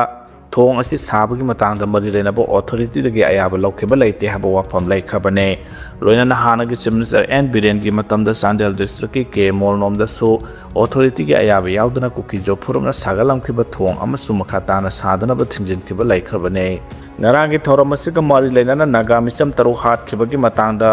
ꯊꯣꯡ ꯑꯁꯤ ꯁꯥꯕꯒꯤ ꯃꯇꯥꯡꯗ ꯃꯔꯤ ꯂꯩꯅꯕ authorityꯗꯒꯤ ꯑꯌꯥꯕ ꯂꯧꯈꯤꯕ ꯂꯩꯇꯦ ꯍꯥꯏꯕ ꯋꯥꯐꯝ ꯂꯩꯈ꯭ꯔꯕꯅꯤ꯫ ꯂꯣꯏꯅꯅ ꯍꯥꯟꯅꯒꯤ Chief Minister N ꯕꯤꯔꯦꯟꯒꯤ ꯃꯇꯝꯗ ꯆꯥꯟꯗꯦꯜ districtꯀꯤ ꯀꯦ ꯃꯣꯜꯅꯣꯝꯗꯁꯨ authorityꯒꯤ ꯑꯌꯥꯕ ꯌꯥꯎꯗꯅ ꯀꯨꯀꯤꯖꯣ ꯐꯨꯔꯨꯞꯅ ꯁꯥꯒꯠꯂꯝꯈꯤꯕ ꯊꯣꯡ ꯑꯃꯁꯨ ꯃꯈꯥ ꯇꯥꯅ ꯁꯥꯗꯅꯕ ꯊꯤꯡꯖꯤꯟꯈꯤꯕ ꯂꯩꯈ꯭ꯔꯕꯅꯤ꯫ ꯉꯔꯥꯡꯒꯤ ꯊꯧꯔꯝ ꯑꯁꯤꯒ ꯃꯔꯤ ꯂꯩꯅꯅ ꯅꯥꯒꯥ ꯃꯤꯆꯝ ꯇꯔꯨꯛ ꯍꯥꯠꯈꯤꯕꯒꯤ ꯃꯇꯥꯡꯗ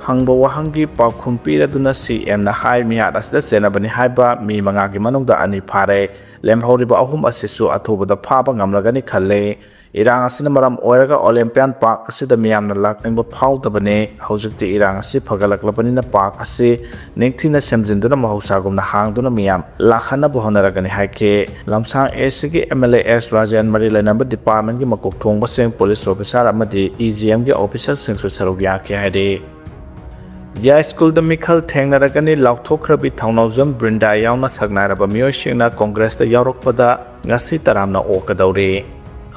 ꯍꯪꯕ ꯋꯥꯍꯪꯒꯤ ꯄꯥꯎꯈꯨꯝ ꯄꯤꯔꯗꯨꯅ CMꯅ ꯍꯥꯏ, ꯃꯤꯍꯥꯠ ꯑꯁꯤꯗ ꯆꯦꯟꯅꯕꯅꯤ ꯍꯥꯏꯕ ꯃꯤ ꯃꯉꯥꯒꯤ ꯃꯅꯨꯡꯗ ꯑꯅꯤ ꯐꯥꯔꯦ꯫ ꯂꯦꯝꯍꯧꯔꯤꯕ ꯑꯍꯨꯝ ꯑꯁꯤꯁꯨ ꯑꯊꯨꯕꯗ ꯐꯥꯕ ꯉꯝꯂꯒꯅꯤ ꯈꯜꯂꯤ꯫ ꯏꯔꯥꯡ ꯑꯁꯤꯅ ꯃꯔꯝ ꯑꯣꯏꯔꯒ Olympian Park ꯑꯁꯤꯗ ꯃꯤꯌꯥꯝꯅ ꯂꯥꯛꯅꯤꯡꯕ ꯐꯥꯎꯗꯕꯅꯤ꯫ ꯍꯧꯖꯤꯛꯇꯤ ꯏꯔꯥꯡ ꯑꯁꯤ ꯐꯒꯠꯂꯛꯂꯕꯅꯤꯅ park ꯑꯁꯤ ꯅꯤꯡꯊꯤꯅ ꯁꯦꯝꯖꯤꯟꯗꯨꯅ ꯃꯍꯧꯁꯥꯒꯨꯝꯅ ꯍꯥꯡꯗꯨꯅ ꯃꯤꯌꯥꯝ ꯂꯥꯛꯍꯟꯅꯕ ꯍꯣꯠꯅꯔꯒꯅꯤ ꯍꯥꯏꯈꯤ꯫ ꯂꯝꯁꯥꯡ Aꯒꯤ MLA S ꯔꯥꯖꯦꯟ, ꯃꯔꯤ ꯂꯩꯅꯕ departmentꯀꯤ ꯃꯀꯣꯛ ꯊꯣꯡꯕꯁꯤꯡ, police officer ꯑꯃꯗꯤ EGMꯒꯤ officerꯁꯤꯡꯁꯨ ꯁꯔꯨꯛ ꯌꯥꯈꯤ ꯍꯥꯏꯔꯤ꯫ ꯌꯥꯏꯁ꯭ꯀꯨꯜꯗ ꯃꯤꯈꯜ ꯊꯦꯡꯅꯔꯒꯅꯤ ꯂꯥꯎꯊꯣꯛꯈ꯭ꯔꯕꯤ ꯊꯧꯅꯥꯎꯖꯝ ꯕ꯭ꯔꯤꯟꯗꯥ ꯌꯥꯎꯅ ꯁꯛꯅꯥꯏꯔꯕ ꯃꯤꯑꯣꯏꯁꯤꯡꯅ ꯀꯣꯡꯒ꯭ꯔꯦꯁꯇ ꯌꯥꯎꯔꯛꯄꯗ ꯉꯁꯤ ꯇꯔꯥꯝꯅ ꯑꯣꯛꯀꯗꯧꯔꯤ꯫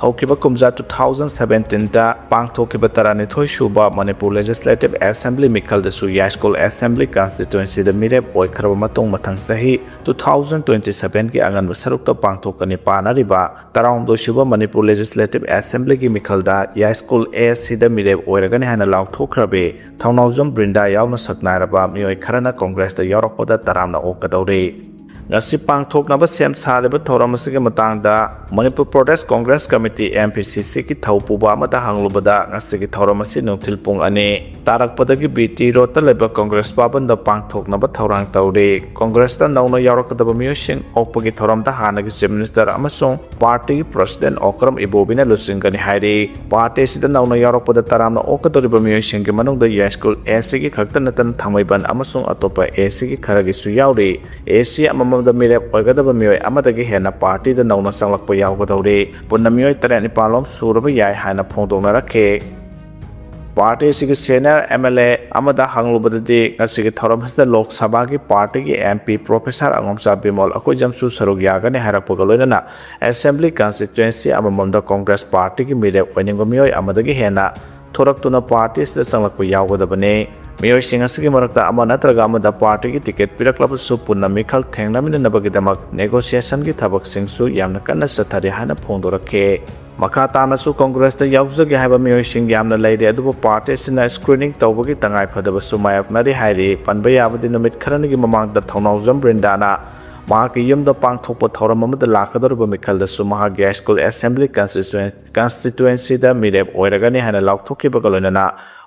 ꯍꯧꯈꯤꯕ ꯀꯨꯝꯖꯥ two thousand seventeen ꯗ ꯄꯥꯡꯊꯣꯛꯈꯤꯕ ꯇꯔꯥꯅꯤꯊꯣꯏ ꯁꯨꯕ ꯃꯅꯤꯄꯨꯔ ꯂꯦꯖꯤꯁꯂꯦꯇꯤꯚ ꯑꯦꯁꯦꯝꯕ꯭ꯂꯤ ꯃꯤꯈꯜꯗꯁꯨ ꯌꯥꯏꯁ꯭ꯀꯨꯜ ꯑꯦꯁꯦꯝꯕ꯭ꯂꯤ ꯀꯟꯁꯇꯤꯇ꯭ꯋꯦꯟꯁꯤꯗ ꯃꯤꯔꯦꯞ ꯑꯣꯏꯈ꯭ꯔꯕ ꯃꯇꯨꯡ ꯃꯊꯪ ꯆꯍꯤ two thousand twenty seven ꯒꯤ ꯑꯉꯟꯕ ꯁꯔꯨꯛꯇ ꯄꯥꯡꯊꯣꯛꯀꯅꯤ ꯄꯥꯅꯔꯤꯕ ꯇꯔꯥꯍꯨꯝꯗꯣꯏ ꯁꯨꯕ ꯃꯅꯤꯄꯨꯔ ꯂꯦꯖꯤꯁꯂꯦꯇꯤꯚ ꯑꯦꯁꯦꯝꯕ꯭ꯂꯤꯒꯤ ꯃꯤꯈꯜꯗ ꯌꯥꯏꯁ꯭ꯀꯨꯜ ꯑꯦ ꯁꯤꯗ ꯃꯤꯔꯦꯞ ꯑꯣꯏꯔꯒꯅꯤ ꯍꯥꯏꯅ ꯂꯥꯎꯊꯣꯛꯈ꯭ꯔꯕꯤ ꯊꯧꯅꯥꯎꯖꯝ ꯕ꯭ꯔꯤꯟꯗꯥ ꯌꯥꯎꯅ ꯁꯛꯅꯥꯏꯔꯕ ꯃꯤꯑꯣꯏ ꯈꯔꯅ ꯀꯣꯡꯒ꯭ꯔꯦꯁꯇ ꯌꯥꯎꯔꯛꯄꯗ ꯇꯔꯥꯝꯅ ꯑꯣꯛꯀꯗꯧꯔꯤ꯫ ꯉꯁꯤ ꯄꯥꯡꯊꯣꯛꯅꯕ ꯁꯦꯝ ꯁꯥꯔꯤꯕ ꯊꯧꯔꯝ ꯑꯁꯤꯒꯤ ꯃꯇꯥꯡꯗ Manipur Pradesh Congress committee, M P C C ꯒꯤ ꯊꯧ ꯄꯨꯕ ꯑꯃꯗ ꯍꯪꯂꯨꯕꯗ, ꯉꯁꯤꯒꯤ ꯊꯧꯔꯝ ꯑꯁꯤ ꯅꯨꯡꯊꯤꯜ ꯄꯨꯡ ꯑꯅꯤ ꯇꯥꯔꯛꯄꯗꯒꯤ B T ꯔꯣꯗꯇ ꯂꯩꯕ ꯀꯣꯡꯒ꯭ꯔꯦꯁ ꯚꯕꯟꯗ ꯄꯥꯡꯊꯣꯛꯅꯕ ꯊꯧꯔꯥꯡ ꯇꯧꯔꯤ꯫ ꯀꯣꯡꯒ꯭ꯔꯦꯁꯇ ꯅꯧꯅ ꯌꯥꯎꯔꯛꯀꯗꯕ ꯃꯤꯑꯣꯏꯁꯤꯡ ꯑꯣꯛꯄꯒꯤ ꯊꯧꯔꯝꯗ ꯍꯥꯟꯅꯒꯤ ꯆꯤꯐ ꯃꯤꯅꯤꯁꯇꯔ ꯑꯃꯁꯨꯡ ꯄꯥꯔꯇꯤꯒꯤ ꯄ꯭ꯔꯁꯤꯗꯦꯟ ꯑꯣꯀ꯭ꯔꯝ ꯏꯕꯣꯕꯤꯅ ꯂꯨꯆꯤꯡꯒꯅꯤ ꯍꯥꯏꯔꯤ꯫ ꯄꯥꯔꯇꯤ ꯑꯁꯤꯗ ꯅꯧꯅ ꯌꯥꯎꯔꯛꯄꯗ ꯇꯔꯥꯝꯅ ꯑꯣꯛꯀꯗꯧꯔꯤꯕ ꯃꯤꯑꯣꯏꯁꯤꯡꯒꯤ ꯃꯅꯨꯡꯗ ꯌꯥꯏꯁ꯭ꯀꯨꯜ A Cꯒꯤ ꯈꯛꯇ ꯅꯠꯇꯅ ꯊꯥꯡꯃꯩꯕꯟ ꯑꯃꯁꯨꯡ ꯑꯇꯣꯞꯄ A Cꯒꯤ ꯈꯔꯒꯤꯁꯨ ꯌꯥꯎꯔꯤ꯫ A C ꯑꯃꯃꯝꯗ ꯃꯤꯔꯦꯞ ꯑꯣꯏꯒꯗꯕ ꯃꯤꯑꯣꯏ ꯑꯃꯗꯒꯤ ꯍꯦꯟꯅ ꯄꯥꯔꯇꯤꯗ ꯅꯧꯅ ꯆꯪꯂꯛꯄ ꯌꯥꯎꯒꯗꯧꯔꯤ꯫ ꯄꯨꯟꯅ ꯃꯤꯑꯣꯏ ꯇꯔꯦꯠ ꯅꯤꯄꯥꯜ ꯂꯣꯝ ꯁꯨꯔꯕ ꯌꯥꯏ ꯍꯥꯏꯅ ꯐꯣꯡꯗꯣꯛꯅꯔꯛꯈꯤ꯫ ꯄꯥꯔꯇꯤ ꯑꯁꯤꯒꯤ ꯁꯦꯅꯤꯌꯔ M L A ꯑꯃꯗ ꯍꯪꯂꯨꯕꯗꯗꯤ, ꯉꯁꯤꯒꯤ ꯊꯧꯔꯝ ꯑꯁꯤꯗ ꯂꯣꯛ ꯁꯚꯥꯒꯤ ꯄꯥꯔꯇꯤꯒꯤ M P ꯄ꯭ꯔꯣꯐꯦꯁꯔ ꯑꯉꯣꯝꯆꯥ ꯕꯤꯃꯣꯜ ꯑꯀꯣꯏꯖꯝꯁꯨ ꯁꯔꯨꯛ ꯌꯥꯒꯅꯤ ꯍꯥꯏꯔꯛꯄꯒ ꯂꯣꯏꯅꯅ ꯑꯦꯁꯦꯝꯕ꯭ꯂꯤ ꯀꯟꯁꯇꯤꯇ꯭ꯋꯦꯟꯁꯤ ꯑꯃꯃꯝꯗ ꯀꯣꯡꯒ꯭ꯔꯦꯁ ꯄꯥꯔꯇꯤꯒꯤ ꯃꯤꯔꯦꯞ ꯑꯣꯏꯅꯤꯡꯕ ꯃꯤꯑꯣꯏ ꯑꯃꯗꯒꯤ ꯍꯦꯟꯅ ꯊꯣꯔꯛꯇꯨꯅ ꯄꯥꯔꯇꯤ ꯑꯁꯤꯗ ꯆꯪꯂꯛꯄ ꯌꯥꯎꯒꯗꯕꯅꯤ꯫ ꯃꯤꯑꯣꯏꯁꯤꯡ ꯑꯁꯤꯒꯤ ꯃꯔꯛꯇ ꯑꯃ ꯅꯠꯇ꯭ꯔꯒ ꯑꯃꯗ ꯄꯥꯔꯇꯤꯒꯤ ꯇꯤꯀꯦꯠ ꯄꯤꯔꯛꯂꯕꯁꯨ ꯄꯨꯟꯅ ꯃꯤꯈꯜ ꯊꯦꯡꯅꯃꯤꯟꯅꯅꯕꯒꯤꯗꯃꯛ ꯅꯦꯒꯣꯁꯤꯌꯦꯁꯟꯒꯤ ꯊꯕꯛꯁꯤꯡꯁꯨ ꯌꯥꯝꯅ ꯀꯟꯅ ꯆꯠꯊꯔꯤ ꯍꯥꯏꯅ ꯐꯣꯡꯗꯣꯔꯛꯈꯤ꯫ ꯃꯈꯥ ꯇꯥꯅꯁꯨ ꯀꯣꯡꯒ꯭ꯔꯦꯁꯇ ꯌꯥꯎꯖꯒꯦ ꯍꯥꯏꯕ ꯃꯤꯑꯣꯏꯁꯤꯡ ꯌꯥꯝꯅ ꯂꯩꯔꯤ, ꯑꯗꯨꯕꯨ ꯄꯥꯔꯇꯤ ꯑꯁꯤꯅ ꯁ꯭ꯀ꯭ꯔꯤꯅꯤꯡ ꯇꯧꯕꯒꯤ ꯇꯉꯥꯏꯐꯗꯕꯁꯨ ꯃꯥꯌꯣꯛꯅꯔꯤ ꯍꯥꯏꯔꯤ꯫ ꯄꯟꯕ ꯌꯥꯕꯗꯤ ꯅꯨꯃꯤꯠ ꯈꯔꯅꯤꯒꯤ ꯃꯃꯥꯡꯗ ꯊꯧꯅꯥꯎꯖꯝ ꯕ꯭ꯔꯤꯟꯗꯥꯅ ꯃꯍꯥꯛꯀꯤ ꯌꯨꯝꯗ ꯄꯥꯡꯊꯣꯛꯄ ꯊꯧꯔꯝ ꯑꯃꯗ ꯂꯥꯛꯀꯗꯧꯔꯤꯕ ꯃꯤꯈꯜꯗꯁꯨ ꯃꯍꯥꯛ ꯌꯥꯏꯁ꯭ꯀꯨꯜ ꯑꯦꯁꯦꯝꯕ꯭ꯂꯤ ꯀꯟꯁꯇꯤꯇ꯭ꯋꯦꯟ-, ꯀꯟꯁꯇꯤꯇ꯭ꯋꯦꯟꯁꯤꯗ ꯃꯤꯔꯦꯞ ꯑꯣꯏꯔꯒꯅꯤ ꯍꯥꯏꯅ ꯂꯥꯎꯊꯣꯛꯈꯤꯕꯒ ꯂꯣꯏꯅꯅ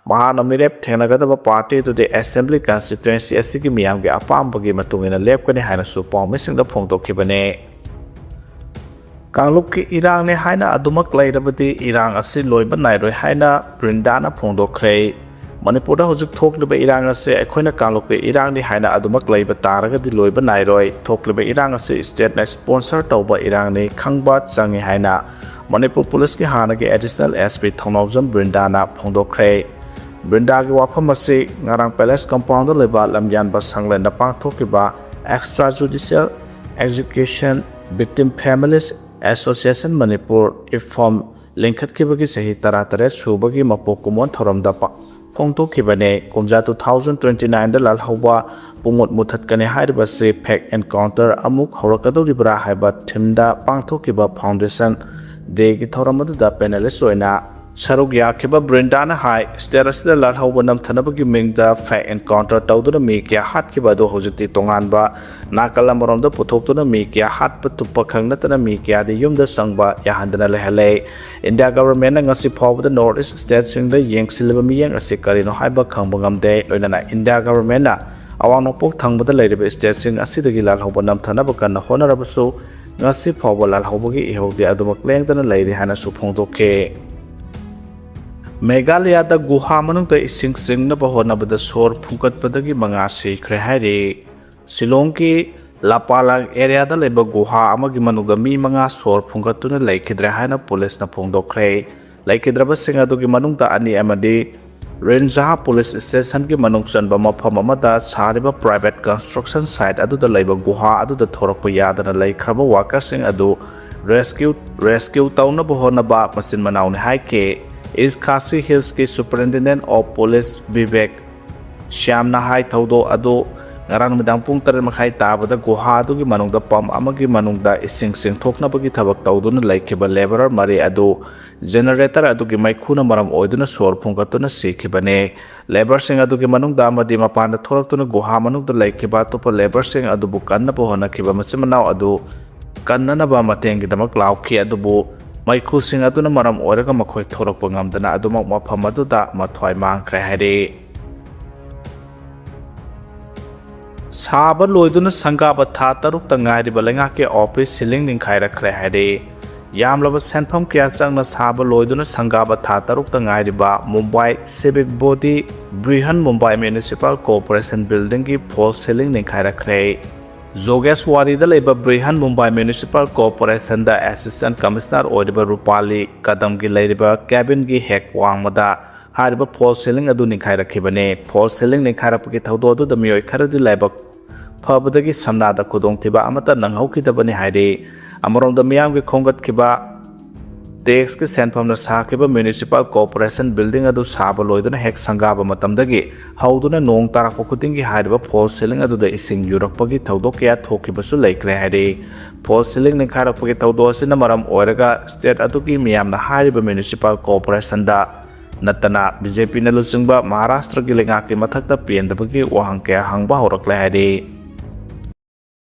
ꯃꯍꯥꯛꯅ ꯃꯤꯔꯦꯞ ꯊꯦꯡꯅꯒꯗꯕ ꯄꯥꯔꯇꯤ ꯑꯗꯨꯗꯤ ꯑꯦꯁꯦꯝꯕ꯭ꯂꯤ ꯀꯟꯁꯇꯤꯇ꯭ꯋꯦꯟꯁꯤ ꯑꯁꯤꯒꯤ ꯃꯤꯌꯥꯝꯒꯤ ꯑꯄꯥꯝꯕꯒꯤ ꯃꯇꯨꯡ ꯏꯟꯅ ꯂꯦꯞꯀꯅꯤ ꯍꯥꯏꯅꯁꯨ ꯄꯥꯎꯃꯤꯁꯤꯡꯗ ꯐꯣꯡꯗꯣꯛꯈꯤꯕꯅꯤ꯫ ꯀꯥꯡꯂꯨꯞꯀꯤ ꯏꯔꯥꯡꯅꯤ ꯍꯥꯏꯅ ꯑꯗꯨꯃꯛ ꯂꯩꯔꯕꯗꯤ ꯏꯔꯥꯡ ꯑꯁꯤ ꯂꯣꯏꯕ ꯅꯥꯏꯔꯣꯏ ꯍꯥꯏꯅ ꯕ꯭ꯔꯤꯟꯗꯥꯅ ꯐꯣꯡꯗꯣꯛꯈ꯭ꯔꯦ꯫ ꯃꯅꯤꯄꯨꯔꯗ ꯍꯧꯖꯤꯛ ꯊꯣꯛꯂꯤꯕ ꯏꯔꯥꯡ ꯑꯁꯤ ꯑꯩꯈꯣꯏꯅ ꯀꯥꯡꯂꯨꯞꯀꯤ ꯏꯔꯥꯡꯅꯤ ꯍꯥꯏꯅ ꯑꯗꯨꯃꯛ ꯂꯩꯕ ꯇꯥꯔꯒꯗꯤ ꯂꯣꯏꯕ ꯅꯥꯏꯔꯣꯏ꯫ ꯊꯣꯛꯂꯤꯕ ꯏꯔꯥꯡ ꯑꯁꯤ ꯁ꯭ꯇꯦꯠꯅ ꯁ꯭ꯄꯣꯟꯁꯔ ꯇꯧꯕ ꯏꯔꯥꯡꯅꯤ ꯈꯪꯕ ꯆꯪꯉꯤ ꯍꯥꯏꯅ ꯃꯅꯤꯄꯨꯔ ꯄꯨꯂꯤꯁꯀꯤ ꯍꯥꯟꯅꯒꯤ ꯑꯦꯗꯤꯁꯅꯦꯜ S P ꯊꯧꯅꯥꯎꯖꯝ ꯕ꯭ꯔꯤꯟꯗꯥꯅ ꯐꯣꯡꯗꯣꯛꯈ꯭ꯔꯦ꯫ ꯕ꯭ꯔꯤꯟꯗꯥꯒꯤ ꯋꯥꯐꯝ ꯑꯁꯤ ꯉꯔꯥꯡ ꯄꯦꯂꯦꯁ ꯀꯝꯄꯥꯎꯟꯗ ꯂꯩꯕ ꯂꯝꯌꯥꯟꯕ ꯁꯪꯂꯦꯟꯗ ꯄꯥꯡꯊꯣꯛꯈꯤꯕ Extra Judicial Execution Victim Families Association Manipur, IFFAM, ꯂꯤꯡꯈꯠꯈꯤꯕꯒꯤ ꯆꯍꯤ ꯇꯔꯥꯇꯔꯦꯠ ꯁꯨꯕꯒꯤ ꯃꯄꯣꯛ ꯀꯨꯝꯑꯣꯟ ꯊꯧꯔꯝꯗ ꯄ-, ꯐꯣꯡꯗꯣꯛꯈꯤꯕꯅꯤ꯫ ꯀꯨꯝꯖꯥ two thousand twenty nine ꯗ ꯂꯥꯜꯍꯧꯕ ꯄꯨꯡꯃꯨꯠ ꯃꯨꯊꯠꯀꯅꯤ ꯍꯥꯏꯔꯤꯕꯁꯤ fake encounter ꯑꯃꯨꯛ ꯍꯧꯔꯛꯀꯗꯧꯔꯤꯕ꯭ꯔꯥ ꯍꯥꯏꯕ theme ꯗ ꯄꯥꯡꯊꯣꯛꯈꯤꯕ Foundation Day ꯒꯤ ꯊꯧꯔꯝ ꯑꯗꯨꯗ panelist ꯑꯣꯏꯅ ꯁꯔꯨꯛ ꯌꯥꯈꯤꯕ ꯕ꯭ꯔꯤꯟꯗꯥꯅ ꯍꯥꯏ, state ꯑꯁꯤꯗ ꯂꯥꯜꯍꯧꯕ ꯅꯝꯊꯅꯕꯒꯤ ꯃꯤꯡꯗ fake encounter ꯇꯧꯗꯨꯅ ꯃꯤ ꯀꯌꯥ ꯍꯥꯠꯈꯤꯕ ꯑꯗꯨ ꯍꯧꯖꯤꯛꯇꯤ ꯇꯣꯉꯥꯟꯕ ꯅꯥꯀꯜ ꯑꯃꯔꯣꯝꯗ ꯄꯨꯊꯣꯛꯇꯨꯅ ꯃꯤ ꯀꯌꯥ ꯍꯥꯠꯄ ꯇꯨꯞꯄ ꯈꯛ ꯅꯠꯇꯅ ꯃꯤ ꯀꯌꯥꯗꯤ ꯌꯨꯝꯗ ꯆꯪꯕ ꯌꯥꯍꯟꯗꯅ ꯂꯩꯍꯜꯂꯦ꯫ India government ꯅ ꯉꯁꯤ ꯐꯥꯎꯕꯗ North East state ꯁꯤꯡꯗ ꯌꯦꯡꯁꯤꯜꯂꯤꯕ ꯃꯤꯠꯌꯦꯡ ꯑꯁꯤ ꯀꯔꯤꯅꯣ ꯍꯥꯏꯕ ꯈꯪꯕ ꯉꯝꯗꯦ꯫ ꯂꯣꯏꯅꯅ India government ꯅ ꯑꯋꯥꯡ ꯅꯣꯡꯄꯣꯛ ꯊꯪꯕꯗ ꯂꯩꯔꯤꯕ state ꯁꯤꯡ ꯑꯁꯤꯗꯒꯤ ꯂꯥꯜꯍꯧꯕ ꯅꯝꯊꯅꯕ ꯀꯟꯅ ꯍꯣꯠꯅꯔꯕꯁꯨ ꯉꯁꯤ ꯐꯥꯎꯕ ꯂꯥꯜꯍꯧꯕꯒꯤ ꯏꯍꯧꯗꯤ ꯑꯗꯨꯃꯛ ꯂꯦꯡꯗꯅ ꯂꯩꯔꯤ ꯍꯥꯏꯅꯁꯨ ꯐꯣꯡꯗꯣꯛꯈꯤ꯫ ꯃꯦꯘꯥꯂꯌꯥꯗ ꯒꯨꯍꯥ ꯃꯅꯨꯡꯗ ꯏꯁꯤꯡ ꯆꯤꯡꯅꯕ ꯍꯣꯠꯅꯕꯗ ꯁꯣꯔ ꯐꯨꯟꯒꯠꯄꯗꯒꯤ ꯃꯉꯥ ꯁꯤꯈ꯭ꯔꯦ ꯍꯥꯏꯔꯤ꯫ ꯁꯤꯂꯣꯡꯒꯤ ꯂꯥꯄꯥꯂꯥꯡ area ꯗ ꯂꯩꯕ ꯒꯨꯍꯥ ꯑꯃꯒꯤ ꯃꯅꯨꯡꯗ ꯃꯤ ꯃꯉꯥ ꯁꯣꯔ ꯐꯨꯟꯒꯠꯇꯨꯅ ꯂꯩꯈꯤꯗ꯭ꯔꯦ ꯍꯥꯏꯅ ꯄꯨꯂꯤꯁꯅ ꯐꯣꯡꯗꯣꯛꯈ꯭ꯔꯦ꯫ ꯂꯩꯈꯤꯗ꯭ꯔꯕꯁꯤꯡ ꯑꯗꯨꯒꯤ ꯃꯅꯨꯡꯗ ꯑꯅꯤ ꯑꯃꯗꯤ ꯔꯤꯟꯖꯥꯍꯥ ꯄꯨꯂꯤꯁ ꯁ꯭ꯇꯦꯁꯟꯒꯤ ꯃꯅꯨꯡ ꯆꯟꯕ ꯃꯐꯝ ꯑꯃꯗ ꯁꯥꯔꯤꯕ private construction site ꯑꯗꯨꯗ ꯂꯩꯕ ꯒꯨꯍꯥ ꯑꯗꯨꯗ ꯊꯣꯔꯛꯄ ꯌꯥꯗꯅ ꯂꯩꯈ꯭ꯔꯕ worker ꯁꯤꯡ ꯑꯗꯨ rescue, rescue ꯇꯧꯅꯕ ꯍꯣꯠꯅꯕ ꯃꯆꯤꯟ ꯃꯅꯥꯎꯅꯤ ꯍꯥꯏꯈꯤ꯫ East Khasi Hills ꯀꯤ Superintendent of Police ꯕꯤꯕꯦꯛ ꯁ꯭ꯌꯥꯝꯅ ꯍꯥꯏ, ꯊꯧꯗꯣꯛ ꯑꯗꯨ ꯉꯔꯥꯡ ꯅꯨꯃꯤꯗꯥꯡ ꯄꯨꯡ ꯇꯔꯦꯠ ꯃꯈꯥꯏ ꯇꯥꯕꯗ ꯒꯨꯍꯥ ꯑꯗꯨꯒꯤ ꯃꯅꯨꯡꯗ pump ꯑꯃꯒꯤ ꯃꯅꯨꯡꯗ ꯏꯁꯤꯡ ꯆꯤꯡꯊꯣꯛꯅꯕꯒꯤ ꯊꯕꯛ ꯇꯧꯗꯨꯅ ꯂꯩꯈꯤꯕ labourer ꯃꯔꯤ ꯑꯗꯨ generator ꯑꯗꯨꯒꯤ ꯃꯩꯈꯨꯅ ꯃꯔꯝ ꯑꯣꯏꯗꯨꯅ ꯁꯣꯔ ꯐꯨꯟꯒꯠꯇꯨꯅ ꯁꯤꯈꯤꯕꯅꯤ꯫ Labour ꯁꯤꯡ ꯑꯗꯨꯒꯤ ꯃꯅꯨꯡꯗ ꯑꯃꯗꯤ ꯃꯄꯥꯟꯗ ꯊꯣꯔꯛꯇꯨꯅ ꯒꯨꯍꯥ ꯃꯅꯨꯡꯗ ꯂꯩꯈꯤꯕ ꯑꯇꯣꯞꯄ labour ꯁꯤꯡ ꯑꯗꯨꯕꯨ ꯀꯟꯅꯕ ꯍꯣꯠꯅꯈꯤꯕ ꯃꯆꯤꯟ ꯃꯅꯥꯎ ꯑꯗꯨ ꯀꯟꯅꯅꯕ ꯃꯇꯦꯡꯒꯤꯗꯃꯛ ꯂꯥꯎꯈꯤ, ꯑꯗꯨꯕꯨ ꯃꯩꯈꯨꯁꯤꯡ ꯑꯗꯨꯅ ꯃꯔꯝ ꯑꯣꯏꯔꯒ ꯃꯈꯣꯏ ꯊꯣꯔꯛꯄ ꯉꯝꯗꯅ ꯑꯗꯨꯃꯛ ꯃꯐꯝ ꯑꯗꯨꯗ ꯃꯊ꯭ꯋꯥꯏ ꯃꯥꯡꯈ꯭ꯔꯦ ꯍꯥꯏꯔꯤ꯫ ꯁꯥꯕ ꯂꯣꯏꯗꯨꯅ ꯁꯪꯒꯥꯕ ꯊꯥ ꯇꯔꯨꯛꯇ ꯉꯥꯏꯔꯤꯕ ꯂꯩꯉꯥꯛꯀꯤ office ceiling ꯅꯤꯡꯈꯥꯏꯔꯛꯈ꯭ꯔꯦ ꯍꯥꯏꯔꯤ꯫ ꯌꯥꯝꯂꯕ ꯁꯦꯟꯐꯝ ꯀꯌꯥ ꯆꯪꯅ ꯁꯥꯕ ꯂꯣꯏꯗꯨꯅ ꯁꯪꯒꯥꯕ ꯊꯥ ꯇꯔꯨꯛꯇ ꯉꯥꯏꯔꯤꯕ Mumbai civic body Brihan Mumbai Municipal Corporation building ꯒꯤ false ceiling ꯅꯤꯡꯈꯥꯏꯔꯛꯈ꯭ꯔꯦ꯫ ꯖꯣꯒꯦꯁꯋꯥꯔꯤꯗ ꯂꯩꯕ Brihan Mumbai Municipal Corporation ꯗ Assistant Commissioner ꯑꯣꯏꯔꯤꯕ ꯔꯨꯄꯥꯂꯤ ꯀꯗꯝꯒꯤ ꯂꯩꯔꯤꯕ cabin ꯒꯤ ꯍꯦꯛ ꯋꯥꯡꯃꯗ ꯍꯥꯏꯔꯤꯕ ꯐꯣꯜꯁ ꯁꯤꯂꯤꯡ ꯑꯗꯨ ꯅꯤꯡꯈꯥꯏꯔꯛꯈꯤꯕꯅꯤ꯫ ꯐꯣꯜꯁ ꯁꯤꯂꯤꯡ ꯅꯤꯡꯈꯥꯏꯔꯛꯄꯒꯤ ꯊꯧꯗꯣꯛ ꯑꯗꯨꯗ ꯃꯤꯑꯣꯏ ꯈꯔꯗꯤ ꯂꯥꯏꯕꯛ ꯐꯕꯗꯒꯤ ꯁꯝꯅꯥꯗ ꯈꯨꯗꯣꯡꯊꯤꯕ ꯑꯃꯠꯇ ꯅꯪꯍꯧꯈꯤꯗꯕꯅꯤ ꯍꯥꯏꯔꯤ꯫ ꯑꯃꯔꯣꯝꯗ ꯃꯤꯌꯥꯝꯒꯤ ꯈꯣꯝꯒꯠꯈꯤꯕ ꯇꯦꯛꯁꯀꯤ ꯁꯦꯟꯐꯝꯅ ꯁꯥꯈꯤꯕ ꯃ꯭ꯌꯨꯅꯤꯁꯤꯄꯥꯜ ꯀꯣꯔꯄꯣꯔꯦꯁꯟ ꯕꯤꯜꯗꯤꯡ ꯑꯗꯨ ꯁꯥꯕ ꯂꯣꯏꯗꯨꯅ ꯍꯦꯛ ꯁꯪꯒꯥꯕ ꯃꯇꯝꯗꯒꯤ ꯍꯧꯗꯨꯅ ꯅꯣꯡ ꯇꯥꯔꯛꯄ ꯈꯨꯗꯤꯡꯒꯤ ꯍꯥꯏꯔꯤꯕ ꯐꯣꯜꯁ ꯁꯤꯂꯤꯡ ꯑꯗꯨꯗ ꯏꯁꯤꯡ ꯌꯨꯔꯛꯄꯒꯤ ꯊꯧꯗꯣꯛ ꯀꯌꯥ ꯊꯣꯛꯈꯤꯕꯁꯨ ꯂꯩꯈ꯭ꯔꯦ ꯍꯥꯏꯔꯤ꯫ ꯐꯣꯜꯁ ꯁꯤꯂꯤꯡ ꯅꯤꯡꯈꯥꯏꯔꯛꯄꯒꯤ ꯊꯧꯗꯣꯛ ꯑꯁꯤꯅ ꯃꯔꯝ ꯑꯣꯏꯔꯒ ꯁ꯭ꯇꯦꯠ ꯑꯗꯨꯒꯤ ꯃꯤꯌꯥꯝꯅ ꯍꯥꯏꯔꯤꯕ ꯃ꯭ꯌꯨꯅꯤꯁꯤꯄꯥꯜ ꯀꯣꯔꯄꯣꯔꯦꯁꯟꯗ ꯅꯠꯇꯅ ꯕꯤ ꯖꯦ ꯄꯤꯅ ꯂꯨꯆꯤꯡꯕ ꯃꯍꯥꯔꯥꯁꯇ꯭ꯔꯒꯤ ꯂꯩꯉꯥꯛꯀꯤ ꯃꯊꯛꯇ ꯄꯦꯟꯗꯕꯒꯤ ꯋꯥꯍꯪ ꯀꯌꯥ ꯍꯪꯕ ꯍꯧꯔꯛꯂꯦ ꯍꯥꯏꯔꯤ꯫